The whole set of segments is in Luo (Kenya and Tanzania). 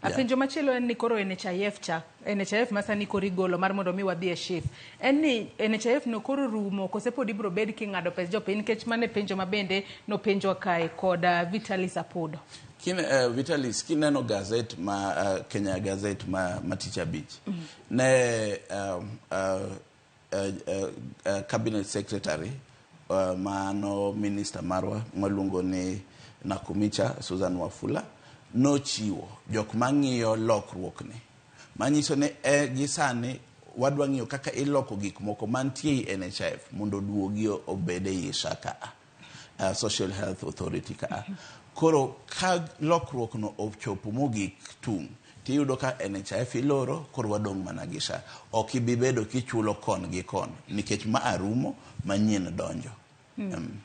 Penjo machielo en ni koro NHIF cha, NHIF ma sani koro igolo mar mondo mi wadhi e SHIF. En ni NHIF no koro rumo kose pod ibiro bed king'ado pes jopiny nikech mano e penjo ma bende nopenjwa kae kod Vitalis Apodo. Vitalis, kineno gazet ma Kenya Gazette ma tich abich, ne cabinet secretary mano minister marwa mwaluongo ni Nakumicha Susan Wafula nochiwo jok mang'iyo lokruok ni manyiso ni gi sani wadwa ng'iyo kaka iloko gik moko mantie e NHIF mondo oduogi obed ei SHA ka Social Health Authority ka. Koro ka lokruok no ochopo mogik tung' tiyudo ka NHIF iloro, koro wadong' mana gi SHA. Ok ibi bedo kichulo kon gi kon nikech ma arumo manyien donjo.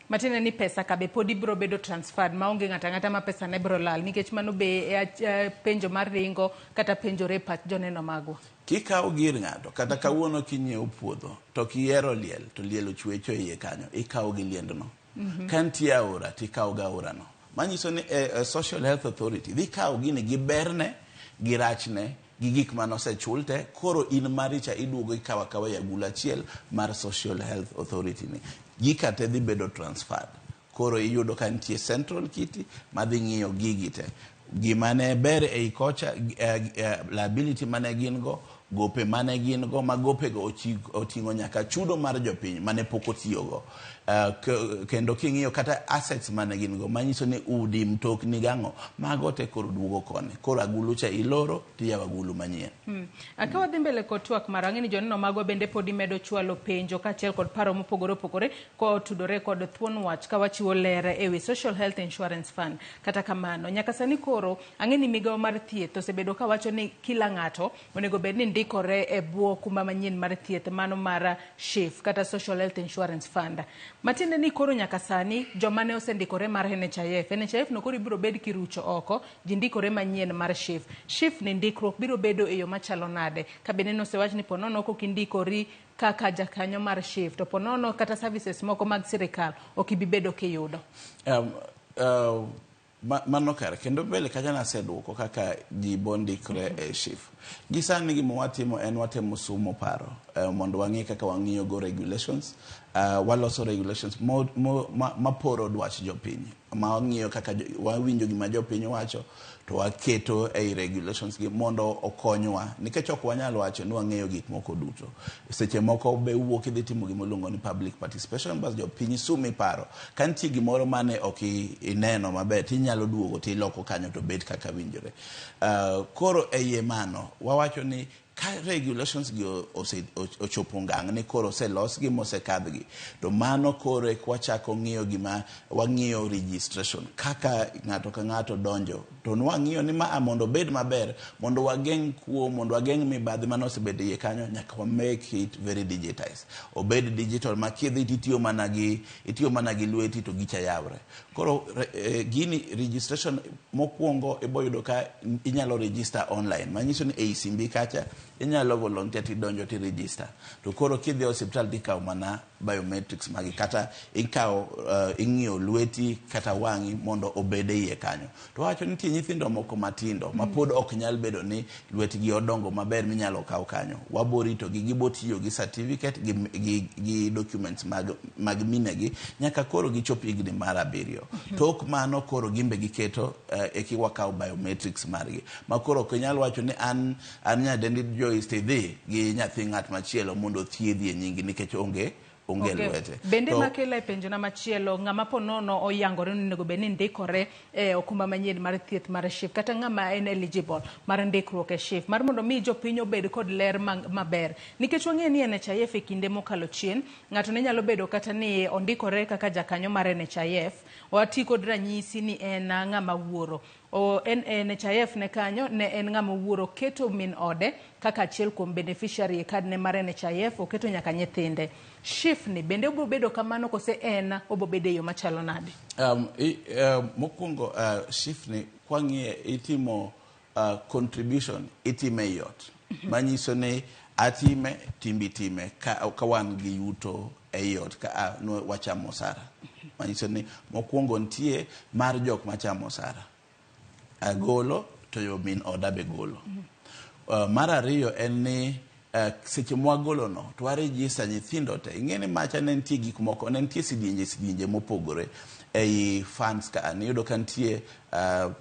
Matiende ni pesa ka be pod ibiro bedo transferred maonge ng'ato ang'ata ma pesa ne biro lal nikech mano be e penjo mar ringo kata penjore e pach joneno magwa. Kikawo gir ng'ato kata kawuono kinyiewo puodho to kiyiero liel to liel ochwecho e iye kanyo, ikawo gi liendno. Ka nitie aora tikawo gi aorano. Manyiso ni Social Health Authority dhi kawo gini gi berne gi rachne gi gik mane osechul te, koro in maricha iduogo ikawo akawa e agulu achiel mar Social Health Authority ni. Gika te dhi bedo transferred. Koro iyudo ka nitie central kitty madhi ng'iyo gigi te. Gima ne ber ei kocha, liability mane gin go, gope mane gin go, ma gopego oting'o nyaka chudo mar jopiny mane pok otiyogo. Kendo king'iyo kata assets mane gin go, manyiso ni udi, mtokni gang'o, mago te koro duogo koni. Koro agulu cha iloro tiyawo agulu manyien. Ka wadhi mbele kod twak marwa, ang'e ni joneno magwa bende pod imedo chwalo penjo kaachiel kod paro mopogore opogore kotudore kod thuon wach ka wachiwo ler e wi Social Health Insurance Fund. Kata kamano, nyaka sani koro ang'e ni migawo mar thieth osebedo kawacho ni kila ng'ato onego bed ni ndikore e bwo kumba manyien mar thieth mano mar SHIF kata Social Health Insurance Fund. Matiende ni koro nyaka sani joma ne osendikore mar NHIF, NHIF no koro ibiro bed kirucho oko, ji ndikore manyien mar SHIF. SHIF ni ndikruok biro bedo e yo machalo nade? Ka bende nosewach ni ponono kok indikori kaka jakanyo mar SHIF to ponono kata services moko mag sirikal ok ibi bedo kiyudo. Mano kare kendo mbele kacha naseduoko kaka ji bondikre e SHIF. Gi sani gima watimo en watemo sumo paro mondo wang'i kaka wang'iyo go regulations. Waloso regulations maporo dwach jopiny. Ma wang'iyo kaka wawinjo gima jopiny wacho to waketo ei regulations gi mondo okonywa nikech ok wanyal wacho ni wang'eyo gik moko duto. Seche moko be wuok idhi timo gima iluongo ni public participation bas jopiny sumi paro. Ka nitie gimoro mane ok ineno maber tinyalo duogo tiloko kanyo to bet kaka winjore. Koro e iye mano wawacho ni ka regulations gi ochopo ngang' ni koro oselosgi mosekadhgi to mano koro eka wachako ng'iyo gima wang'iyo registration kaka ng'ato ka ng'ato donjo to nwang'iyo ni maa mondo obed maber mondo wageng' kuo mondo wageng' mibadhi mane osebedo iye kanyo nyaka wa make it very digitized obed digital ma kidhi titiyo mana gi itiyo mana gi lweti to gicha yawre. Koro gini registration mokwongo ibo yudo ka inyalo register online manyiso ni ei simbi kacha inyalo volunteer tidonjo ti register to koro kidhi e osiptal tikawo mana biometrics magi kata ikawo ing'iyo lweti kata wang'i mondo obed e iye kanyo. To wacho nitie nyithindo moko matindo ma pod ok nyal bedo ni lwetgi odongo maber minyalo kaw kanyo. Wabo ritogi gibo tiyo gi certificate gi documents mag minegi nyaka koro gichop higni mar 7. Tok mano koro gimbe giketo eki wakaw biometrics margi. Ma koro ok inyal wacho ni an nyadendi Joyce tidhi gi nyathi ng'at machielo mondo othiedhi e nyingi nikech onge lwete. Bende makela e penjona machielo, ng'ama po nono oyangore ni onego bed ni ndikore e okumba manyien mar thieth mar SHIF kata ng'ama en eligible mar ndikruok e SHIF mar mondo mi jopiny obed kod ler maber. Nikech wang'eyo ni NHIF e kinde mokalo chien, ng'ato ne nyalo bedo kata ni ondikore kaka jakanyo mar NHIF, wati kod ranyisi ni en ng'ama wuoro. NHIF ne kanyo ne en ng'ama wuoro keto min ode kaka achiel kuom beneficiary e kad ne mar NHIF, oketo nyaka nyithinde. SHIF ni bende obiro bedo kamano kose en obo bedo e yo machalo nade? Mokwongo SHIF ni kwang'iye itimo contribution itime e ot. Manyiso ni atime timbi time ka wan gi yuto ei ot ka wachamo osara. Manyiso ni mokwongo nitie mar jok machamo osara. Agolo to yo min oda be golo. Mar ariyo en ni seche mwagolo no to waregister nyithindo te. Ing'e ni macha ne nitie gik moko, ne nitie sidienje sidienje mopogore ei funds ka. Niyudo ka nitie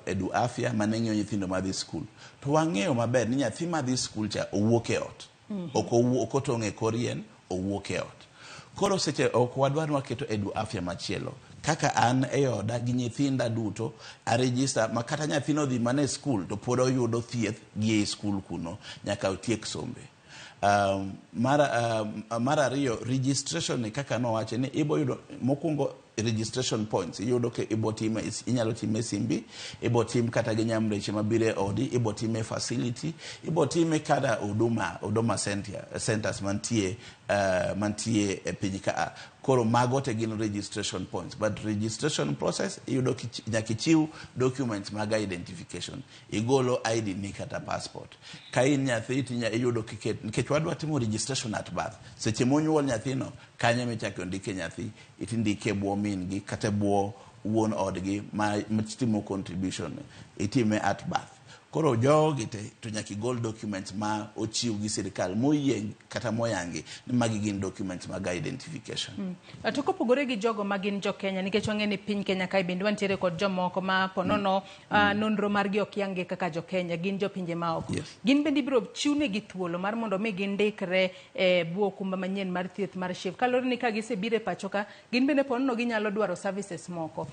Edu Afya mane ng'iyo nyithindo madhi skul. To wang'eyo maber ni nyathi madhi skul cha owuok e ot. Ok otong' e kor yien, owuok e ot. Koro seche ok wadwar ni waketo Edu Afya machielo. Kaka an e oda gi nyithinda duto a register ma kata nyathino odhi mana e skul to pod oyudo thieth gi ei skul kuno nyaka otiek sombe. Mar ariyo, registration ni kaka nowache ni ibo yudo mokwongo registration points iyudo ka ibo time, inyalo time e simbi, ibo tim kata gi nyamreche mabiro e odi, ibo time e facility, ibo time kata huduma centers mantie e piny ka. Koro mago te gin registration points, but registration process iyudo nyaka ichiw documents mag identification, igolo ID ni kata passport. Ka in nyathi tinya iyudo kiket nikech wadwa timo registration at birth. Seche monyuol nyathino kanyo michako ndike nyathi, itindike e bwo min gi kata e bwo wuon odgi ma timo contribution, itime at birth. Koro jogi te to nyaka igol documents ma ochiw gi sirikal moyie kata moyangi ni magi gin documents mag identification. To kopogore gi jogo ma gin jo Kenya, nikech wang'e ni piny Kenya kae bende wantiere kod jomoko ma ponono nonro margi ok yangi kaka jo Kenya, gin jopinje maoko. Gin bende ibiro chiwnegi thuolo mar mondo mi gindikre e bwo okumba manyien mar thieth mar SHIF. Kaluwore ni ka gisebiro e pacho ka, gin bende ponono ginyalo dwaro services moko.